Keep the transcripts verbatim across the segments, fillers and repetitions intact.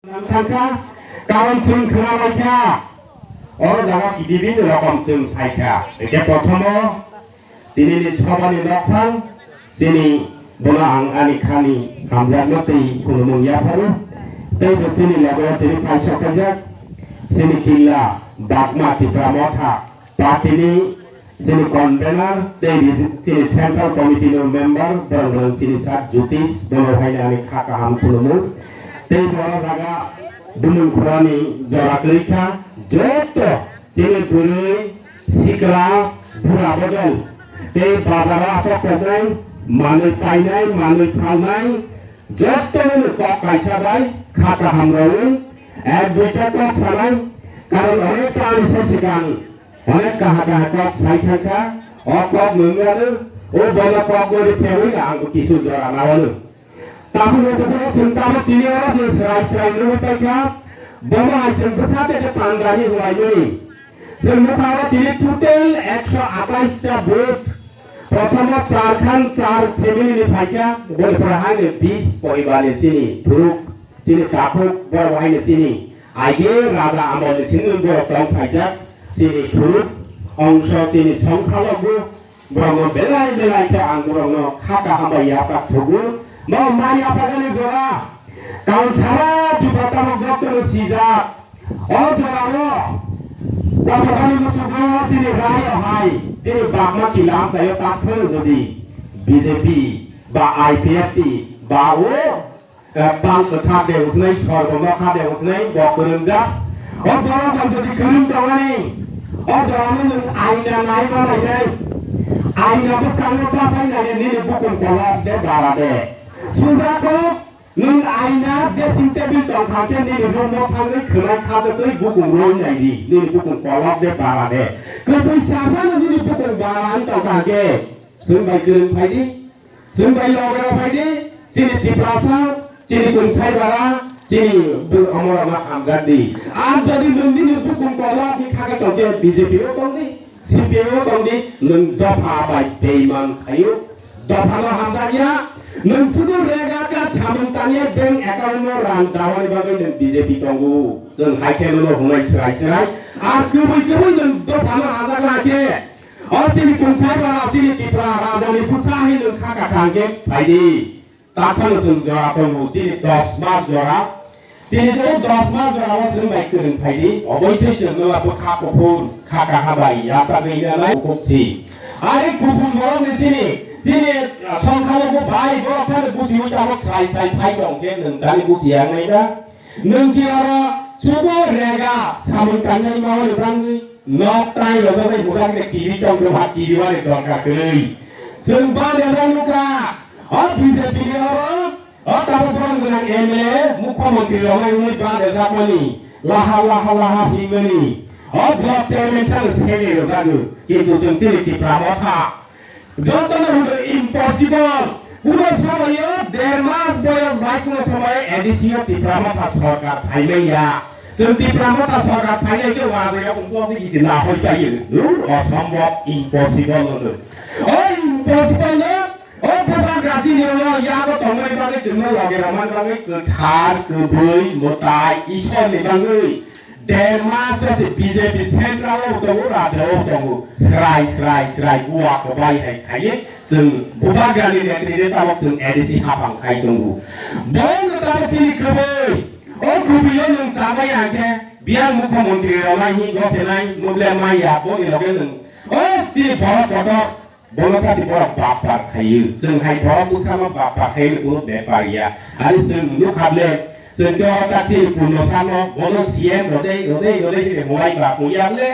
Nang thangkha, karon chwng khna laikha, oro jaga bibin rokom chwng phaikha. Eke prothomo, tinini sobani nokphang, chini bono ang ani khani hamjakma tei khulumung yapharo. Tei bo chini logo tini phaisok khaijak, chini killa Bagma Tipra Motha, party ni chini convener, tei resi-, chini central committee ni member, borok rang chini sir Jyotish, borok hai ani kha kaham khulumu. Tei borok jaga bumung khorani jora kwrwi kha, joto chini bwrwi, sikla, bura bodol, tei bazaro asok tongnai, manwi painai, manwi phalnai, joto no kok kaisa bai kha kaham rwi, ek duita kok sanai, karon onek ta ani se sikang Onek kaha kaha kok sai thangkha, o kok nungrano, o bono kok no riphewi ang bo kisu jora nawano. Tabuk no bukuro chwng tabuk tini oro no srai srai nungwi paikha, bono hai chwng bwsa tete pandani hunaimani. Chwng nukha oro tini total ekso atais ta vote, prothomo char khan char family ni phaikha, boni pore haino bis poribar ni chini phuruk, chini takhuk, borok haino chini Aige raja amolni simi borok tong phaijak, chini phuruk ongso chini songkhalogo, borokno belai belai khe ang borokno kha kaham bai yachak thugo. Bo ma yachakani jora, kaun sara Tipra tabuk jotono sijak. O jorao Tapokani muchugo chini rayo hai, chini bagma kila amchaio tak phano jodi B J P ba I P F T ba o Pal kwthar de usnai, sorgo nokha de usnai, bo kwrwngjak. O borok bai jodi kwrwng tongmani, o borokno nwng aina nai ma nainai. Aina bwskango bachai nani nini bukung kolok de bara de. Sujako nwng aina dressing table tongkha khe nini room o thangwi khwnai kha de twi bukung roi nai di, nini bukung kolok de bara de. Kwtwi sasano nini bukung bara wng tongkha khe chwng bai kwrwng phai di. Chwng bai loge rok phai di, chini Tiprasa, chini Kungthai bara, chini bwrwi omorokno hamjak di. Ar jodi nwng nini bukung kolok ni kha khe tongkhe B J P o tong di, C P M o tong di, nwng dopha bai beiman khaio. Dopha no hamjak ya, nwng sudu rega ka chamung tangya bank account no rang dawani bagwi nwng B J P tongo. Chwng hai khe nono hwnwi chwrai chwrai. Ar kwbwi kwbwi nwng dopha no hamjak la khe. O chini Kungthai bara chini Tipra raja ni bwsa hai nwng kha kathang khe phai di. Takhano chwng jora tongo chini dos mas jora. Chini o dos mas jora o chwng bai kwrwng phai di. Oboisoi chwng nwla bwkha kuphur kha kaha bai yachagwi nanai kuphuk si. Ari kuphur borok ni chini, chini songkhalo bo bai borok sani busi ui tabok sai sai phai tong khe nwng tani busi yang nai da. Nwng khe oro chubo rega samung tangnai ma bai bangwi nok tai rojak bai bujak de kiri tong khe ba kiri wari dorkar kwrwi. Chwng ba rega nukha, o B J P ni oro, o tabuk borok gwnang M L A, mukhyamantri rok bai wngwi ba rejak mani, laha laha laha himani, o block chairman sano semi rojak, kintu chwng chini Tipra Motha, Jotono hwnkhe impossible. Kuno somoyo der mas boyos bai kuno somoyo A D C o Tipra Motha sorkar phaimanya. Chwng Tipra Motha sorkar phainai khe wajaya umpo bigi se lahoi paio. Dul, osombob, impossible hwno. O impossible no, o bubagra chini ulo yago tongmani bagwi chwngno loge rwmani bagwi kwthar, kwbwi, mwtai, Ishwar ni bagwi. Der mas se B J P central o tongo, rajya o tongo, srai, srai, srai, bua kwbai hai khaiwi chwng bubagrani netrite tabok chwng A D C hapang khai tongo. Bo no tabok chini kwbwi, o kwbwi o nwng chabai ya khe, biyang mukhyamantri rok nai hi gosenai, nuble maya, boni loge nwng, o chini borok kotor, Bono sasi borok bapar khaio. Chwng hai borok bwsano bapar khaio, kunu bepar ya. Ari chwng nukha ble, chwng khe oro ta chini Purno Sarno, bono C M rodei, rodei, rodei hwnwi mulai ba huya ble.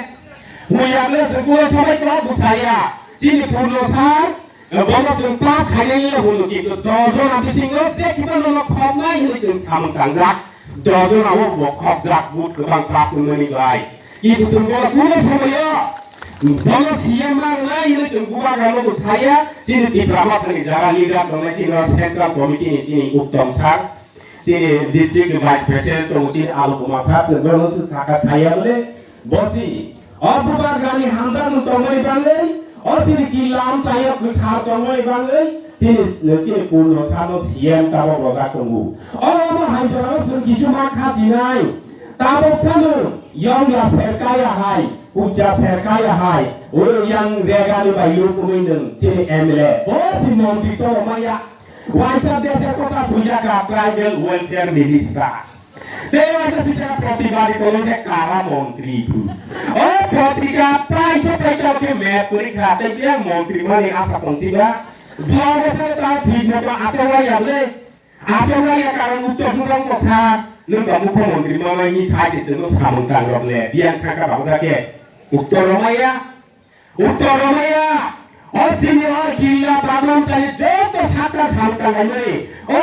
Huya ble chwng kunu somai kwlak bwsaya. Chini Purno Sar, bono chwng pass khainai ya hwno, kintu dos jona bisingo je kiba nono khoknai hwnwi chwng samung tangjak. Dos jona o bo khokjak, vote kwbang pass wngmani bai. Kintu chwng bono kunu somoio bono C M mangnai hinwi chwng bubagrano bo saya, chini Tipra Mothani jara leader tongnai chini Central Committee ni chini Uttom sir, chini district ni Vice President tongo chini Alu Kumar sir, chwng bono se saka saya bole bosi o bubagrani hamjakmung tongmani bagwi O chini killa amchaio kwthar tongmani bagwi chini, chini purno sano C M tabok rojak tongo. O omo hai jorao chwng kisu ma kha sinai. Tabok sano yongla serkaya hai, puja serkaya hai, o yang regani bai luk wngwi nwng chini M L A. Bo si montri tongmaya. Waisa dese kota sujaka tribal welfare minister. Tei waisa sujaka protibadi kolom khe kara montri. O potrika paisa paisa khe met kuri kha tei biya montri mani asa tongsiba. Blog ese ta thik moto asa waya le. Asa waya karon uttor sudan ko sa. Nwng ba mukho montri mama ni sa se se no samung tang rok le. Biya thaka ba uda khe. Uttor maya. Uttor Romaya, o chini o killa baglam chani joto satra samkang haimani, o